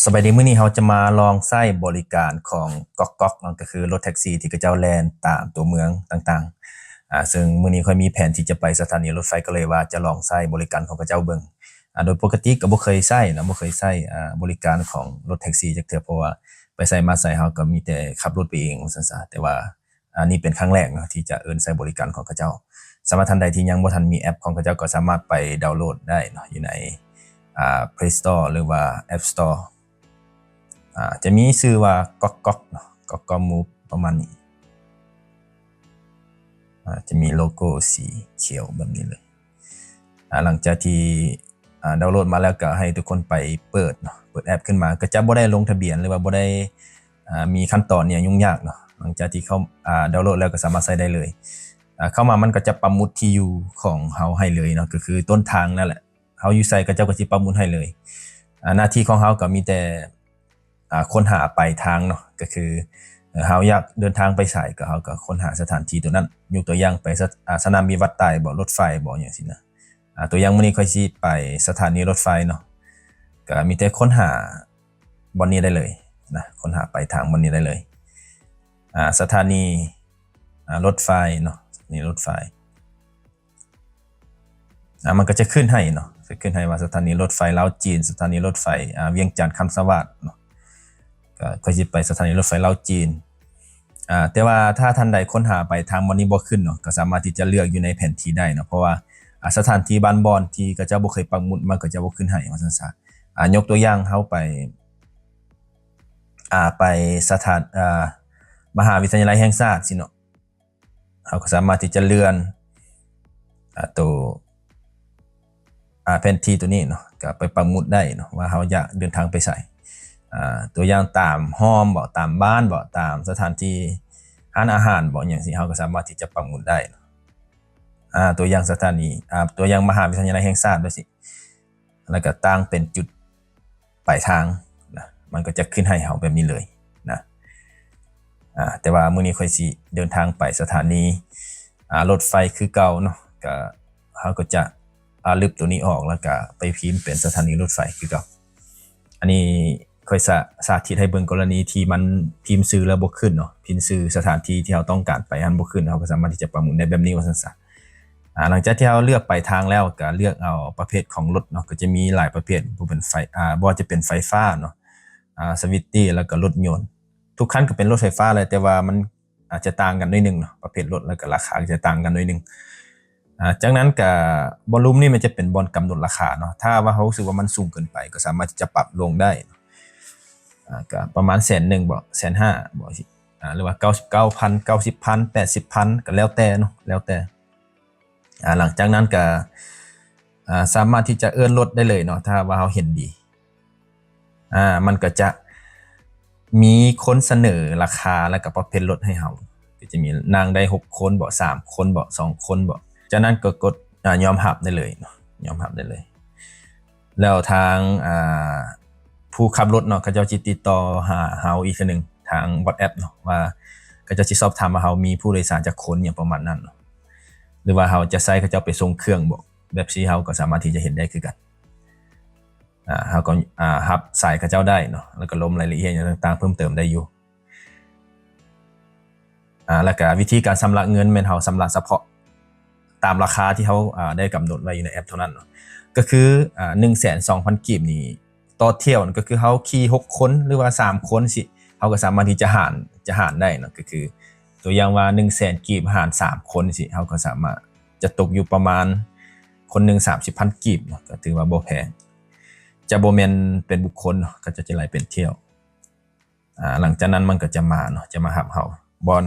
ສະບາຍດີ, ມື້ນີ້ເຮົາຈະມາລອງໃຊ້ບໍລິການຂອງກອກກອກເນາະ, ກໍຄືລົດແທັກຊີທີ່ເຂົາເຈົ້າແລ່ນຕາມຕົວເມືອງຕ່າງໆ. ອາ, ເຊິ່ງມື້ນີ້ຂ້ອຍມີແຜນທີ່ຈະໄປສະຖານີລົດໄຟ, ກໍເລີຍວ່າຈະລອງໃຊ້ບໍລິການຂອງເຂົາເຈົ້າເບິ່ງ. ອາ, ໂດຍປົກກະຕິກໍບໍ່ເຄີຍໃຊ້ເນາະ, ບໍ່ເຄີຍໃຊ້, ອາ, ບໍລິການຂອງລົດແທັກຊີຈັກເທື່ອ, ເພາະວ່າໄປໃສມາໃສເຮົາກໍມີແຕ່ຂັບລົດໄປເອງວ່າຊັ້ນຊະ. ແຕ່ວ່າ ອາ, ນີ້ເປັນຄັ້ງແລກເນາະ ທີ່ຈະເອີ້ນໃຊ້ບໍລິການຂອງເຂົາເຈົ້າ. ສຳລັບທ່ານໃດທີ່ຍັງບໍ່ທັນມີແອັບຂອງເຂົາເຈົ້າ ກໍສາມາດໄປດາວໂຫຼດໄດ້ເນາະ ຢູ່ໃນ ອາ, Play Store ຫຼືວ່າ App Store. ອາ, ຈະມີຊື່ວ່າກອກກອກເນາະ, ກອກກອກມູຟ ປະມານນີ້. ອາ, ຈະມີໂລໂກ້ສີຂຽວແບບນີ້ເລີຍ. ອາ, ຫຼັງຈາກທີ່ ອາ, ດາວໂຫຼດມາແລ້ວ ກໍໃຫ້ທຸກຄົນໄປເປີດເນາະ, ເປີດແອັບຂຶ້ນມາ. ກໍຈະບໍ່ໄດ້ລົງທະບຽນ ຫຼືວ່າບໍ່ໄດ້ ອາ, ມີຂັ້ນຕອນຫຍັງຫຍຸ້ງຍາກເນາະ. ຫຼັງຈາກທີ່ເຂົ້າ, ອາ, ດາວໂຫຼດແລ້ວ ກໍສາມາດໃຊ້ໄດ້ເລີຍ. ອາ, ເຂົ້າມາມັນກໍຈະປັກໝຸດທີ່ຢູ່ຂອງເຮົາໃຫ້ເລີຍເນາະ, ກໍຄືຕົ້ນທາງນັ້ນແຫຼະ, ເຮົາຢູ່ໃສ ເຂົາເຈົ້າກໍຊິປັກໝຸດໃຫ້ເລີຍ. ອາ, ໜ້າທີ່ຂອງເຮົາກໍມີແຕ່ ອາ, ຄົ້ນຫາປາຍທາງເນາະ, ກໍຄື ເຮົາຢາກເດີນທາງໄປໃສ ກໍເຮົາກໍຄົ້ນຫາສະຖານທີ່ຕົວນັ້ນ. ຍົກຕົວຢ່າງໄປສະ, ອາ, ສະໜາມບິນວັດໄຕບໍ, ລົດໄຟບໍ, ຫຍັງຊີ້ນະ. ອາ, ຕົວຢ່າງມື້ນີ້ຂ້ອຍຊິໄປສະຖານີລົດໄຟເນາະ, ກໍມີແຕ່ຄົ້ນຫາບ່ອນນີ້ໄດ້ເລີຍນະ, ຄົ້ນຫາປາຍທາງບ່ອນນີ້ໄດ້ເລີຍ. ອາ, ສະຖານີ, ອາ, ລົດໄຟເນາະ, ສະຖານີລົດໄຟ. ອາ, ມັນກໍຈະຂຶ້ນໃຫ້ເນາະ, ຈະຂຶ້ນໃຫ້ວ່າສະຖານີລົດໄຟລາວ-ຈີນ, ສະຖານີລົດໄຟ, ອາ, ວຽງຈັນຄຳສະຫວາດເນາະ. ກໍຂ້ອຍຊິໄປສະຖານີລົດໄຟລາວ-ຈີນ. ອາ, ແຕ່ວ່າຖ້າທ່ານໃດຄົ້ນຫາປາຍທາງບ່ອນນີ້ບໍ່ຂຶ້ນເນາະ, ກໍສາມາດທີ່ຈະເລືອກຢູ່ໃນແຜນທີ່ໄດ້ເນາະ, ເພາະວ່າ ອາ, ສະຖານທີ່ບ້ານບ່ອນທີ່ເຂົາເຈົ້າບໍ່ເຄີຍປັກໝຸດ ມັນກໍຈະບໍ່ຂຶ້ນໃຫ້ວ່າຊັ້ນຊະ. ອາ, ຍົກຕົວຢ່າງເຮົາໄປ, ອາ, ໄປສະຖານ, ອາ, ມະຫາວິທະຍາໄລແຫ່ງຊາດຊີ້ເນາະ, ເຮົາກໍສາມາດທີ່ຈະເລື່ອນ, ອາ, ໂຕ, ອາ, ແຜນທີ່ໂຕນີ້ເນາະ, ກໍໄປປັກໝຸດໄດ້ເນາະ ວ່າເຮົາຢາກເດີນທາງໄປໃສ. ອາ, ຕົວຢ່າງຕາມຮ່ອມບໍ, ຕາມບ້ານບໍ, ຕາມສະຖານທີ່ຮ້ານອາຫານບໍ, ຫຍັງຊີ້ ເຮົາກໍສາມາດທີ່ຈະປັກໝຸດໄດ້ເນາະ. ອາ, ຕົວຢ່າງສະຖານີ, ອາ, ຕົວຢ່າງມະຫາວິທະຍາໄລແຫ່ງຊາດແບບຊີ້, ແລ້ວກໍຕັ້ງເປັນຈຸດປາຍທາງນະ, ມັນກໍຈະຂຶ້ນໃຫ້ເຮົາແບບນີ້ເລີຍນະ. ອາ, ແຕ່ວ່າມື້ນີ້ຂ້ອຍຊິເດີນທາງໄປສະຖານີ, ອາ, ລົດໄຟຄືເກົ່າເນາະ, ກໍ ເຮົາກໍຈະ ອາ, ລຶບໂຕນີ້ອອກ ແລ້ວກໍໄປພິມເປັນສະຖານີລົດໄຟຄືເກົ່າ. ອັນນີ້ຂ້ອຍສາ, ສາທິດໃຫ້ເບິ່ງກໍລະນີທີ່ມັນພິມຊື່ແລ້ວບໍ່ຂຶ້ນເນາະ, ພິມຊື່ສະຖານທີ່ທີ່ເຮົາຕ້ອງການໄປຫັ້ນບໍ່ຂຶ້ນ, ເຮົາກໍສາມາດທີ່ຈະປັບໝູນໄດ້ແບບນີ້ວ່າຊັ້ນຊະ. ອາ, ຫຼັງຈາກທີ່ເຮົາເລືອກປາຍທາງແລ້ວ ກໍເລືອກເອົາປະເພດຂອງລົດເນາະ, ກໍຈະມີຫຼາຍປະເພດ, ບໍ່ເປັນໄຟ, ອາ, ບໍ່ວ່າຈະເປັນໄຟຟ້າເນາະ, ອາ, ສະວິດຕີ້ ແລ້ວກໍລົດຍົນ. ທຸກຄັນກໍເປັນລົດໄຟຟ້າແຫຼະ, ແຕ່ວ່າມັນ ອາດຈະຕ່າງກັນໜ້ອຍໜຶ່ງເນາະ, ປະເພດລົດ ແລ້ວກໍລາຄາກໍຈະຕ່າງກັນໜ້ອຍໜຶ່ງ. ອາ, ຈາກນັ້ນກໍບ່ອນລຸ່ມນີ້ມັນຈະເປັນບ່ອນກຳນົດລາຄາເນາະ, ຖ້າວ່າເຮົາຮູ້ສຶກວ່າມັນສູງເກີນໄປ ກໍສາມາດທີ່ຈະປັບລົງໄດ້. ອາ, ກໍປະມານແສນໜຶ່ງບໍ, ແສນຫ້າບໍ, ອາ, ຫຼືວ່າເກົ້າສິບເກົ້າພັນ, ເກົ້າສິບພັນ, ແປດສິບພັນ ກໍແລ້ວແຕ່ເນາະ, ແລ້ວແຕ່. ອາ, ຫຼັງຈາກນັ້ນກໍ ອາ, ສາມາດທີ່ຈະເອີ້ນລົດໄດ້ເລີຍເນາະ, ຖ້າວ່າເຮົາເຫັນດີ. ອາ, ມັນກໍຈະມີຄົນສະເໜີລາຄາ ແລ້ວກໍປະເພດລົດໃຫ້ເຮົາ, ກໍຈະມີນັ່ງໄດ້ຫົກຄົນບໍ, ສາມຄົນບໍ, ສອງຄົນບໍ. ຈາກນັ້ນກໍກົດ, ອາ, ຍອມຮັບໄດ້ເລີຍເນາະ, ຍອມຮັບໄດ້ເລີຍ. ແລ້ວທາງ, ອາ, ຜູ້ຂັບລົດເນາະ, ເຂົາເຈົ້າຊິຕິດຕໍ່ຫາເຮົາອີກເທື່ອໜຶ່ງທາງ WhatsApp ເນາະ, ວ່າເຂົາເຈົ້າຊິສອບຖາມວ່າເຮົາມີຜູ້ໂດຍສານຈັກຄົນ, ຫຍັງປະມານນັ້ນເນາະ, ຫຼືວ່າເຮົາຈະໃຊ້ເຂົາເຈົ້າໄປສົ່ງເຄື່ອງບໍ, ແບບຊີ້ເຮົາກໍສາມາດທີ່ຈະເຮັດໄດ້ຄືກັນ. ອາ, ເຮົາກໍ, ອາ, ຮັບສາຍເຂົາເຈົ້າໄດ້ເນາະ, ແລ້ວກໍລົມລາຍລະອຽດຫຍັງຕ່າງໆເພີ່ມເຕີມໄດ້ຢູ່. ອາ, ແລ້ວກໍວິທີການຊຳລະເງິນແມ່ນເຮົາຊຳລະສະເພາະຕາມລາຄາທີ່ເຮົາ, ອາ, ໄດ້ກຳນົດໄວ້ຢູ່ໃນແອັບເທົ່ານັ້ນເນາະ, ກໍຄື, ອາ, ໜຶ່ງແສນສອງພັນກີບນີ້ຕໍ່ຖ້ຽວ, ກໍຄືເຮົາຂີ່ຫົກຄົນ ຫຼືວ່າສາມຄົນຊີ້, ເຮົາກໍສາມາດທີ່ຈະຫານ, ຈະຫານໄດ້ເນາະ, ກໍຄືຕົວຢ່າງວ່າໜຶ່ງແສນກີບຫານສາມຄົນຊີ້, ເຮົາກໍສາມາດຈະຕົກຢູ່ປະມານຄົນໜຶ່ງສາມສິບພັນກີບເນາະ, ກໍຖືວ່າບໍ່ແພງ. ຈະບໍ່ແມ່ນເປັນບຸກຄົນເນາະ, ເຂົາເຈົ້າຈະໄລ່ເປັນຖ້ຽວ. ອາ, ຫຼັງຈາກນັ້ນມັນກໍຈະມາເນາະ, ຈະມາຮັບເຮົາບ່ອນ,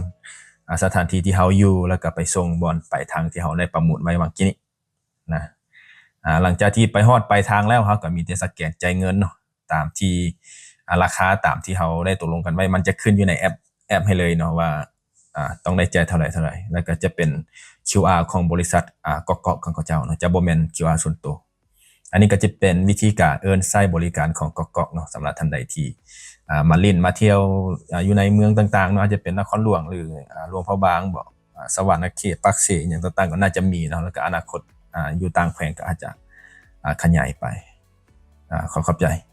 ອາ, ສະຖານທີ່ທີ່ເຮົາຢູ່, ແລ້ວກໍໄປສົ່ງບ່ອນປາຍທາງທີ່ເຮົາໄດ້ປະມູນໄວ້ຫວ່າງກີ້ນີ້ນະ. ອາ, ຫຼັງຈາກທີ່ໄປຮອດປາຍທາງແລ້ວ, ເຮົາກໍມີແຕ່ສະແກນຈ່າຍເງິນເນາະ, ຕາມທີ່, ອາ, ລາຄາຕາມທີ່ເຮົາໄດ້ຕົກລົງກັນໄວ້, ມັນຈະຂຶ້ນຢູ່ໃນແອັບ, ແອັບໃຫ້ເລີຍເນາະວ່າ, ອາ, ຕ້ອງໄດ້ຈ່າຍເທົ່າໃດ, ເທົ່າໃດ, ແລ້ວກໍຈະເປັນ ຄິວອາ ຂອງບໍລິສັດ, ອາ, ກອກກອກ ຂອງເຂົາເຈົ້າເນາະ, ຈະບໍ່ແມ່ນ ຄິວອາ ສ່ວນໂຕ. ອັນນີ້ກໍຈະເປັນວິທີການເອີ້ນໃຊ້ບໍລິການຂອງກອກກອກເນາະ, ສຳລັບທ່ານໃດທີ່, ອາ, ມາຫຼິ້ນມາທ່ຽວ, ອາ, ຢູ່ໃນເມືອງຕ່າງໆເນາະ, ອາດຈະເປັນນະຄອນຫຼວງ ຫຼື, ອາ, ຫຼວງພະບາງບໍ, ອາ, ສະຫວັນນະເຂດ, ປາກເຊ ຫຍັງຕ່າງໆ ກໍໜ້າຈະມີເນາະ, ແລ້ວກໍອະນາຄົດ, ອາ, ຢູ່ຕ່າງແຂວງກໍອາດຈະ, ອາ, ຂະຫຍາຍໄປ. ອາ, ຂໍຂອບໃຈ.